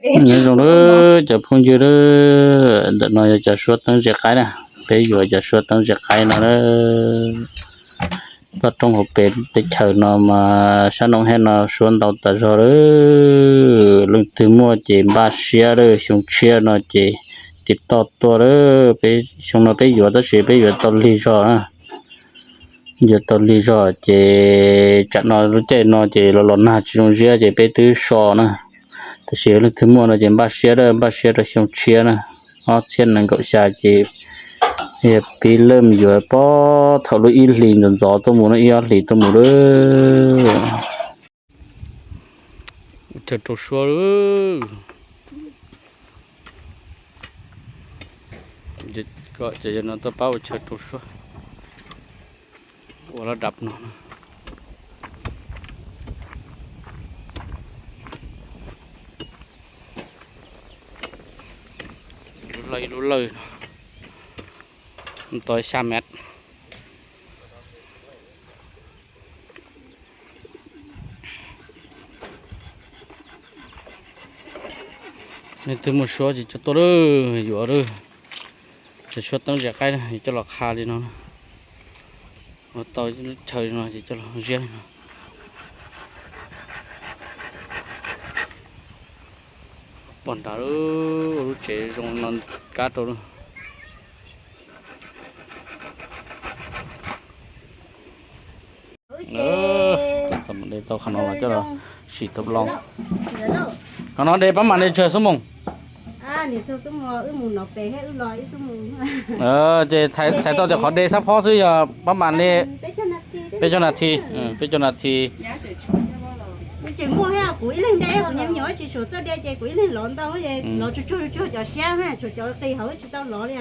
Nyob zoo lawm cov phooj ywg lawm, ntawm no yog cov suab teeb ze qaib na, peb yuav cov suab teeb ze qaib no lawm. Toj roob hauv pes teb chaws no mas sab noo hab no suab ntau tas zog lawm. Leej twg muaj ces npaj siab lawm, xyoo tshiab no ces tiv toj tuaj lawm. Peb xyoo no peb yuav tab sis peb yuav tau lig zog na. Yuav tau lig zog ces tsam no lub caij no ces los los nag tsis zoo ziab ces peb twb so na. Tab sis leej twg muaj no ces npaj siab lawm, npaj siab rau xyoo tshiab na, ob txhiab nees nkaum xya ces yog pib lawm yuav pob thaum lub ib hlis ntxov ntxov tuaj mus no, ib ob hlis tuaj mus lawm. Ua chaw rau suab lawm. Cov yawg no tuaj pab ua chaw rau suab, ua lab dab no. Lub lawj, lub lawj no tau xya mev. Leej twg muaj suab ces coj tuaj lawm yuav lawm. Cov suab teeb ze qaib na, coj los qha li no, ua tau lub chaw li no ces coj los ziab li no. Pom nrad lub tsev zoo no kab rau lawm. Tau qhov no los coj los sim tau loo. Qhov no de pab mam li tsawg xuab moos? Ces txhais tau tias qhov de sab phob xwb yog pab mam li peb caug nas this, peb caug nas this. Tseem muaj thiab, kuv ib leeg de, kuv nyuam nyuam tsis suav txawj de ces kuv ib leeg lov ntau, lov tsuag tsuag tsuag cov siab, tshuav cov qis hauv tsis tau lov li.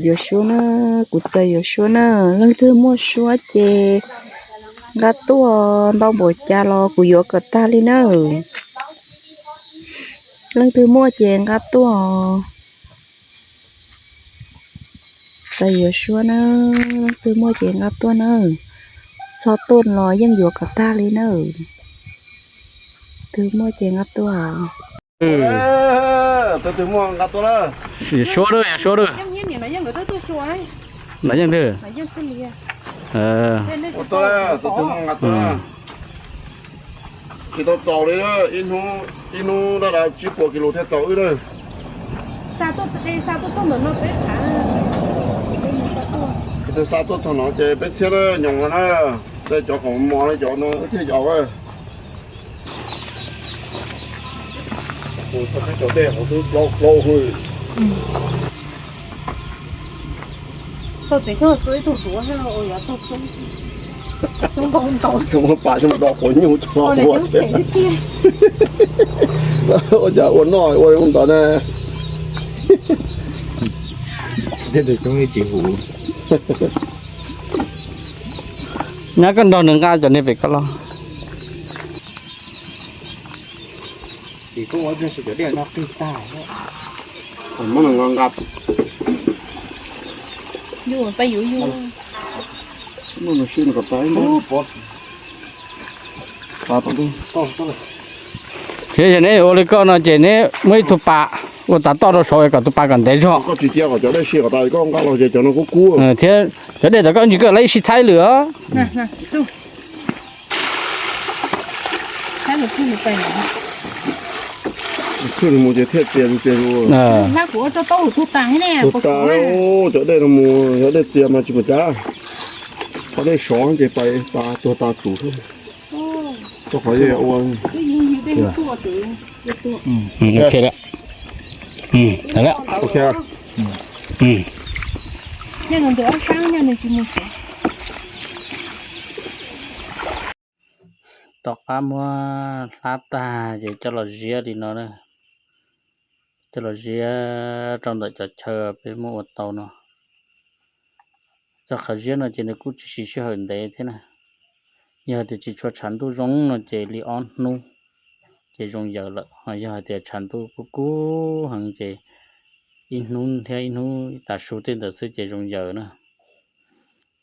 Yuav suab na, kuv txais yuav suab na, leej twg muaj suab ces nqa tuaj, ntau npaum cas los kuv yuav kom tag li na. Leej twg muaj ces nqa tuaj. Txais yuav suab na, leej twg muaj ces nqa tuaj na. Txhob tuaj los yeej yuav kom tag li na. Twg muaj ces nqa tuaj. Tus twg muaj nqa tuaj lawm. Yuav suab lawm, yuav suab lawm. Nov yeej twg? Ua tuaj, tus twg muaj nqa tuaj na. Tsis tau txaus li, ib hnub dab dab tsib puas kis lus thiaj txaus wb lawm. Tus xa tuaj txog no ces peb txhiab nyoos no na. Tej cov khoom mos li cov no wb thiaj yau. Cov dej hauv twb plaub plaub hwj. Tau txiv xyoob tua ib tug duav thiab, ua yov tug xyoob ntau ntau. Muab pas xyoob do quav nyuj tso ua thiab. Ua cas ua noj ua ntawd na. Tsis teb tus xyoob tsis huv. Nyab koj nrog nws nqa cov niag pem koj los. Ces koj ua cov dej no qig tag. Muab nws nqa nqa. Yuav pab yuav yuav. Muab nws sib nws kom tas ib nrab. Thiab yog neb ua li koj no ces neb muab ib tug pas ua tav toj rau saud kom tus pas kom ntev zog. Koj tsis cia kom cov dej si kom tas, koj nqa los ces cov no kub kub. Thiab cov dej tom koj ntsis koj lawv ib sij txhaib lwm os. Khwj mus ces thiaj tias tias. Hlab kuv ua rau tau tus tas ne. Tus tas, cov dej no mus, cov dej txias mas tsis mus cas. Cov dej sov ces pais tas tuag tas tsum xwb. Rau qhov ua. Tom qab muab hlab tag ces coj los ziab li no na. Coj los ziab rau ntawm cov chaw peb muab ua tau no. Txoj qhov ziab no ces nws kuj tsis siv sij hawm ntev thiab na. Yog tias tsis tshua tshav ntuj zoo no ces li ob hnub ces zoo yaws lawm, ho yog hais tias tshav ntuj kub kub heev ces ib hnub thiab ib hnub tas su tej ntawd xwb ces zoo yaws na.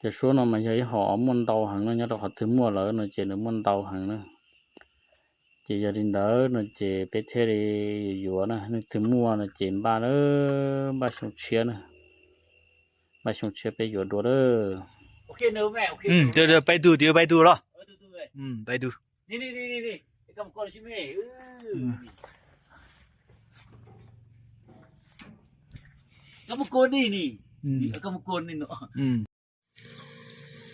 Cov suab no mas yog ib hom muaj ntau heev no, nyob rau qhov twg muaj lawm no ces nws muaj ntau heev na. Ces yog li ntawd no ces peb thiaj li yuav yuav na, leej twg muaj no ces npaj, npaj xyoo tshiab na, npaj xyoo tshiab peb yuav dua lawm. Peb tus, tus peb tus los.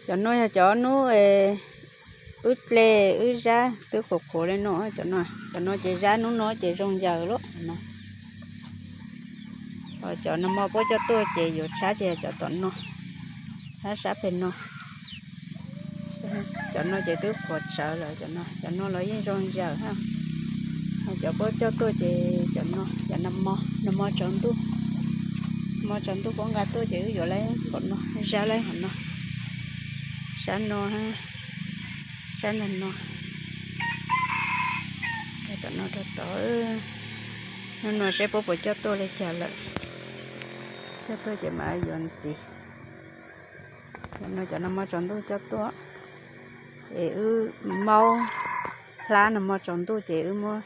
Cov no yog cov hnub wb dle wb zab twb qhuav qhuav li no, cov no, cov no ces zab hnub no ces zoo ncaws lawm no. Cov no mas puab coj tuaj ces yuav tshab ces yog cov tom no, sab sab pem no. Cov no ces twb qhuav tsawv lawm, cov no los yeej zoo ncaws hab. Cov puab coj tuaj ces cov no, cov nag hmo, nag hmo tsaus ntuj, nag hmo tsaus ntuj puab nqa tuaj ces wb yuav lawm qhov no, zab lawm qhov no, sab no, sab nag no. Tom no rau tod, hnub no seb puab puas coj tuaj li cas lawm. Coj tuaj ces mam yuav ntxiv. Cov no cov nag hmo tsaus ntuj coj tuaj, es wb maub hlab nag hmo tsaus ntuj ces wb muab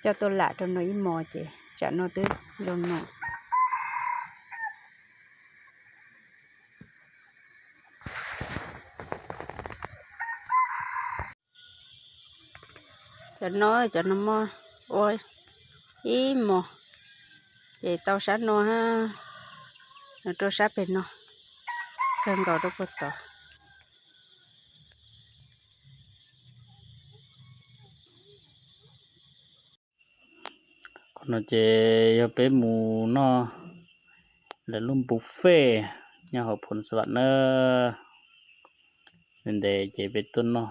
coj tuaj lam rau no ib hmos ces tsam no twb zoo no. Cov no, cov nag hmo ua ib hmos ces tau sab no hab, nws rau sab pem no, kawg nkaus rau puag tod. Qhov no ces yog peb mus noj lawv lub buffet nyob hauv Phoos Vam na. Ntev ntev ces peb tuaj noj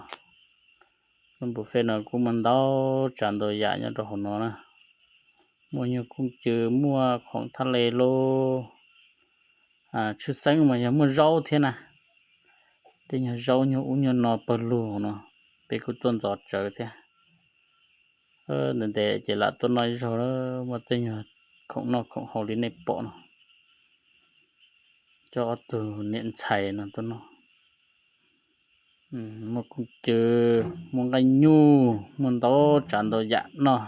lub buffet no kuj muaj ntau tsav ntau yam nyob rau hauv no na. Muaj nyuag kooj cw, muaj khoom thaj le lauj, tshwj xeeb mas yog muaj zaub thiab na. Tej nyuag zaub nyuag ub nyuag no pawg lug no, peb kuj tuaj ntxov tsawv thiab. Ntev ntev ces lam tuaj noj ib zaug, muaj tej nyuag khoom noj khoom haus li nej pom no. Coj ob tug niam ntxhais no tuaj noj. Muaj kooj cw, muaj nqaij nyuj, muaj ntau tsav ntau yam noj.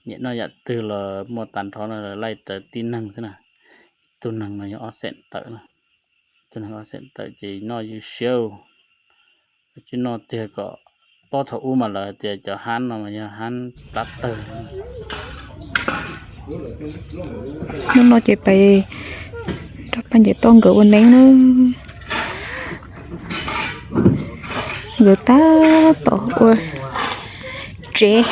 Nyiam noj yam twg los muaj tag nrho no, laij raws tib neeg xwb na. Ib tug neeg no yog ob xees tawm na. Ib tug neeg ob xees tawm ces noj ywj siab. Tsis noj tiag kom paub thaum ub mas lawv tias cov hab no mas yog hab plab tawg. Hnub no ces pais nrog Paj Nce Tooj nkawd ua neeb na. Nkawd tab tom ua tsev.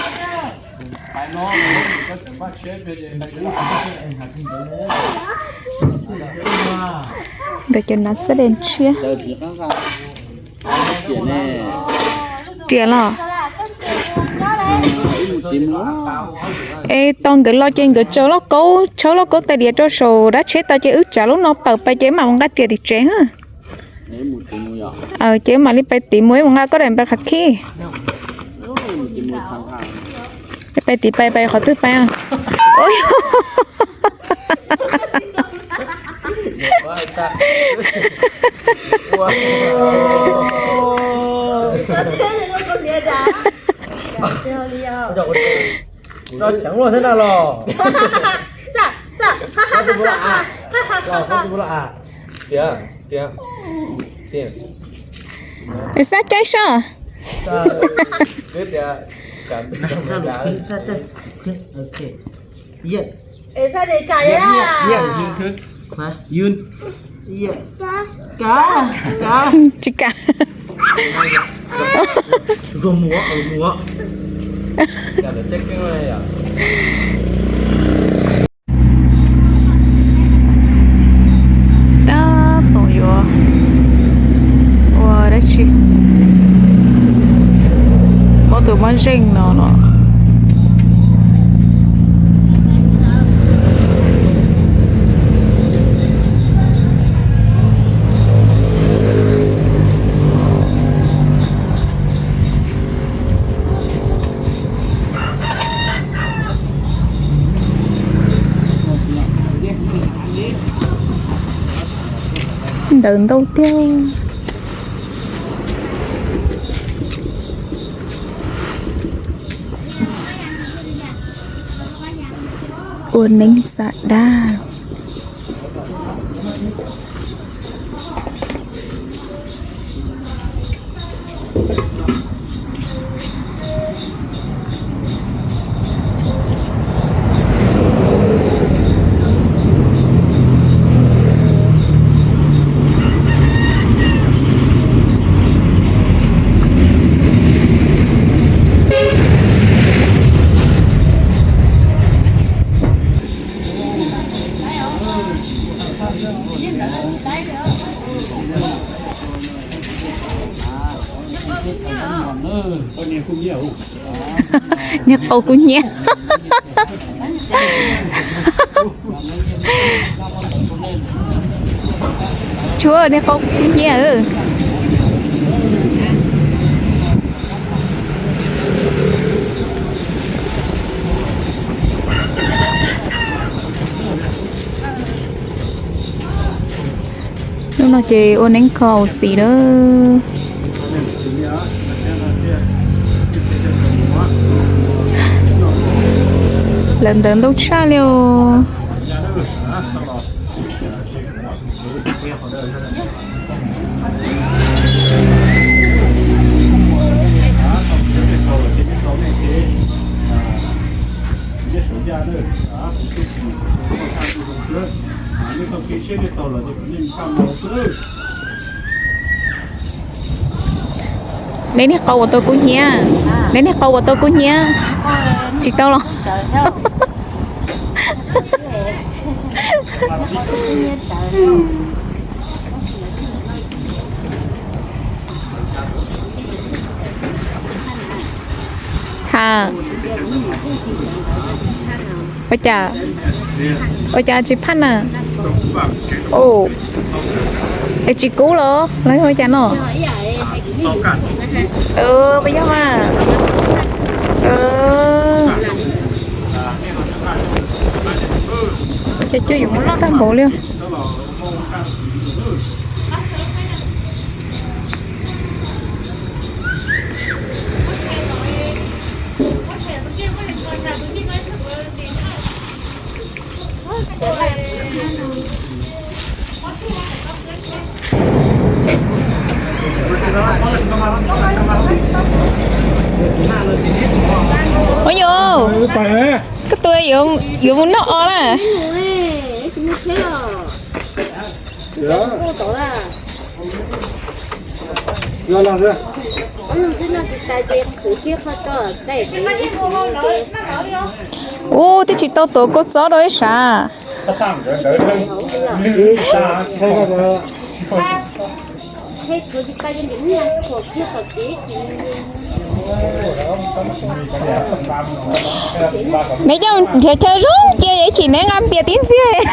Nkawd cov nav xab dees tshiab. Riam los. Es tau nkawd los ces nkawd tsaws lauj kaub, tshawb lauj kaub tais diav rau saum dab tsheb tau ces wb tsav lub no tawm pais ces wb mam mus nqa riam tim tsev. Ces wb mam li pais tim mus, wb mus nqa koj daim npawb qhov khib. Pais tim pais, pais qhov twg pais? Xab caib soj. Tsis kam. Tab tom yuav ua dab tsi? Muab tus moj zeej no los. Ntawv ntau tiag. Ua neeb xa dab. Niag qau kub hnyiab. Tshuav niag qau kub hnyiab. Hnub no ces ua neeb kho ua xis lawm. Lawv ntawv ntau tshaj li os. Nej niag qau ua tau kub hnyiab, nej niag qau ua tau kub hnyiab, tsis tau los? Ha, ua cas, ua cas tsis phaj na? Es tsis kub los los ua cas no? Puas yog mas? Ces cuaj yuav muab loj tag npaum li. Ua yog koj tus yuav mus noj os na. Ub, twb tsis tau tuav kua txob rau ib sab. Neb coj nrhiav chaw zoo cia ib chim neb nqa npias tib ntxiag.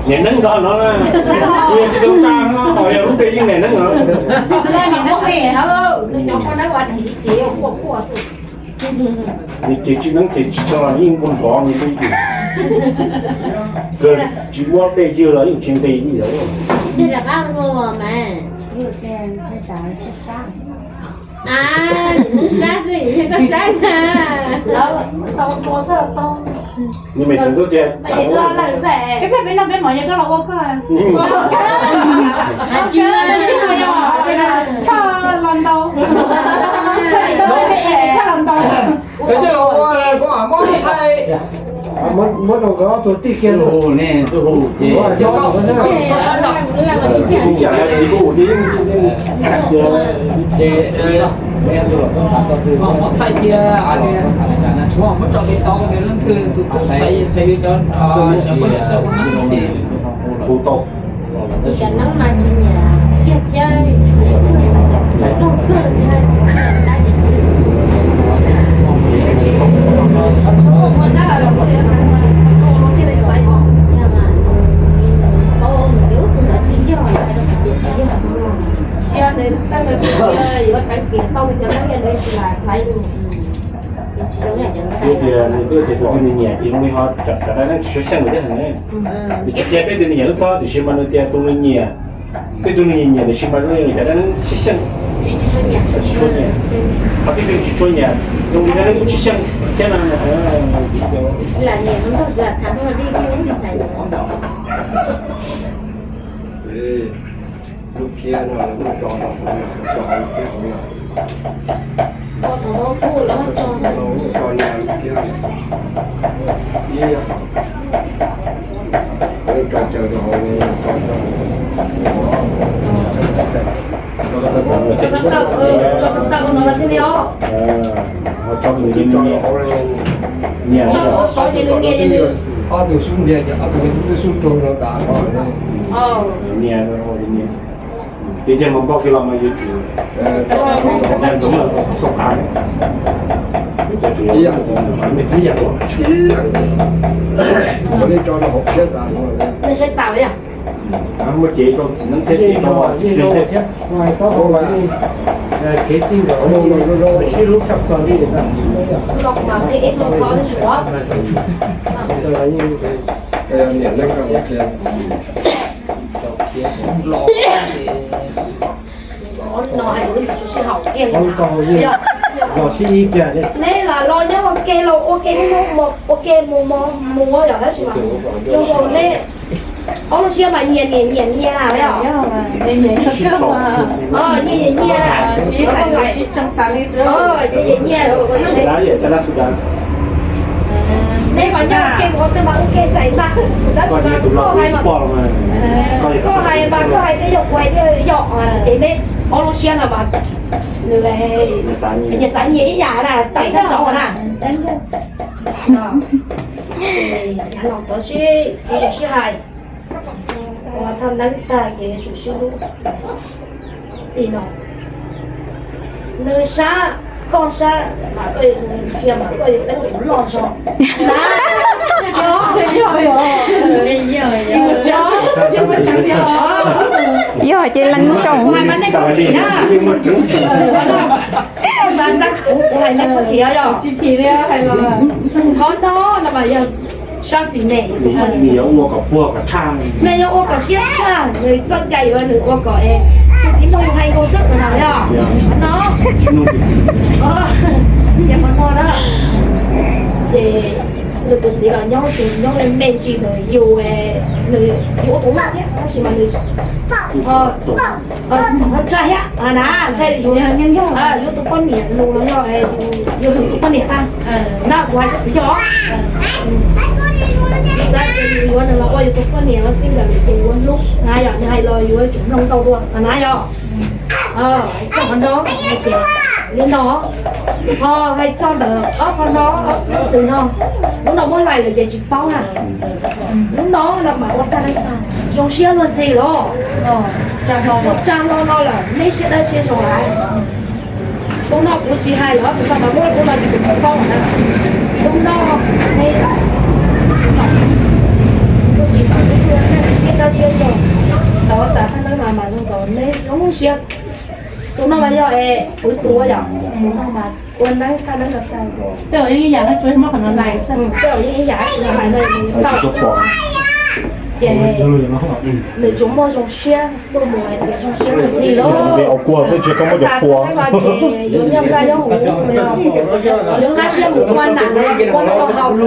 Niam neeb nrog no, tsis tau tsa no, ho yog lub npe yeej niam neeb no. Ces tsis neeb ces tsis tso los yeej npau npov nws twj ywm. Kawg tsis muab dej ywg los yeej tsis nqis li lawm. Nws me tseem tub tias peb peb no peb mam yog koj los ua koj. Choj los ntau, choj los ntau. Muab rau nkawd ob tug tij kiag. Tus hu ne, tus hu ces koj saib ntawm. Ces muab thaij cia, muab tso tiv tauv tias leej twg tus xaiv, xaiv yuav cov, cov poj niam txawj hu neeb ces hu tau. Cov neeb mas tsis nyiam kiag thiab, xaiv kawg, xaiv kawg thiab. Ib tias nws twb tias tus twg nws nyiam ces zoo li ho cov dab neeb tsis tshua xyeej thiab heev. Nws tsis qhia peb tus nws nyiam lub thob tiam sis mas nws tias tus nws nyiam, peb tus nws nyiam nyiam tiam sis mas zoo li cov dab neeb tsis xyeej, tsis tshua nyiam, ho peb tus tsis tshua nyiam zoo li dab neeb tsis xyeej thiab no. Lub phiab no lawv muab tso rau hauv no, tso rau hauv no, tso nyias lub phiab, ib yam, lawv tso caws rau hauv no, tso rau hauv no. Tso kawg tawm, tso kawg tawm no mas thiaj li os. Tso rau hauv no, nyias, tso rau hauv no ces nws nyias ces nws, ob tug xub ntiag ces ob tug xub raug rau tas no. Nyias, nyias. Ces npaj kiag los mas yuav tsum, ib yam, ib yam, nws saib tas yog muaj cev rau txiv neeb thiab cev rau txiv plig thiab. Kev txij nkawm sib hlub tshaj plaws li. Los mas phem ib tug qhov zuav. No hais lus tsis tshua sib haum kiag li. Los sib ib kiag li. Neb los los nyob ua ke los ua ke, ua ke mus mus yom, tab sis mas yog neb ob lub siab mas nyias nyias nyias nyias na yom. Nyias nyias nyias na. Nyias nyias nyias. Neb mas nyob ua ke mus qhov twg mas ua ke txais ntag, tab sis mas koj hais mas, koj hais mas koj hais tias yog, kuv hais tias yog, ces neb ob lub siab no mas nws nyias xav nyias ib yam na, tawm sab nraud na. Yav no tov sib, sib hais, ua thaj neeb tag ces yuav tsum sib hlub. Li no, nws sab koj sab mas koj yuav ntsia mas koj yuav txeeb tus loj zog. Yog ces leej zoo. Hais mas nej txhob chim na. Koj xav ntxeeb kuv, kuv hais nej txhob chim os yog. Qhov no no mas yog sab xis nws tus poj niam, nws yuav ua kom siab tshaj, nws txoj cai yuav nws ua kom es tus txiv mloog hais nkaus xwb no yog. Qhov no, ces qhov no na, ces nws tus txiv los nyob tsis nyob li me ntsis ntawd yus, nws yus ua tus loj thiab tab sis mas nws ntshai thiab na, ntshai yus, yus tus poj niam lus los yog yus tus poj niam na, kuv hais kuv yog, xav tias yus yuav nws los ua yus tus poj niam ua txij nkawm ces yuav hlub na yom, nws hais los yuav tsum mloog tau dua na yom. Txog qhov no, li no, ho hais txog ntawm ob qho no, txwm no, lub no muab hlais lawm ces tsis paub na. Lub no no mas ua tag neej tag, zoo siab luag ntxhi los. Tsa hlo no lawm neb siab dawb siab zoo lawm. Tus no kuv tsis hais los tus no mas muab lub no ces kuv tsis paub na. Tus no neb kuv tsis paub, neb siab dawb siab zoo, tau tas tag neej no mas zoo nkaus neb zoo siab. Tus no mas yog es kwv tus yom, tus no mas ua neeb thaj neeb no tag. Tej zaum yeej ib yam, tsuas muab qhov no hlais xwb. Tej zaum yeej ib yam, tsis hais no tau. Ces nws tsuas muaj zoo siab tuaj mus hais tias zoo siab ntxhi los. Ces yuav nyob nqaj nyob huv, yuav nqaj siab mus ua nam ua noj ua haus,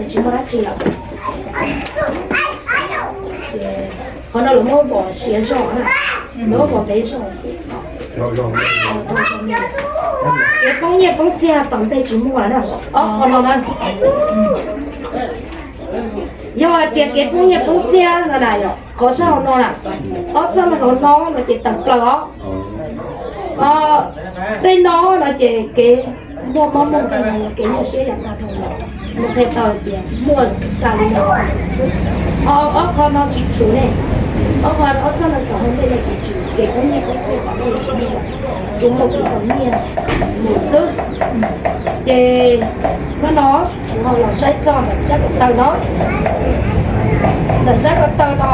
tsis muaj dab tsi lawm. Qhov no lawv muab pom siav zog na, lawv muab pom ntev zog. Kev poob nyiaj poob txiag tom ntej tsis muaj na, ob qho no na. Yog hais tias kev poob nyiaj poob txiag no na, yog qhov sab hauv no na, ob txoj hauv no no ces tawm plaws os. Tej no no ces kev muaj mob muaj nkeeg no yog kev nyuaj siab yam tag nrho, nws qhia tau tias muaj tas li no xwb. Ho ob qho no tsis tshwm ne, ob qho ob txoj no tom hauv ntej no tsis tshwm, kev poob nyiaj poob txiag tom ntej tsis muaj, tsuas muaj kev tau nyiaj mus xwb. Ces hnub no kuv ho los saib txog ntawm sab ko taw no, ntawm sab ko taw no.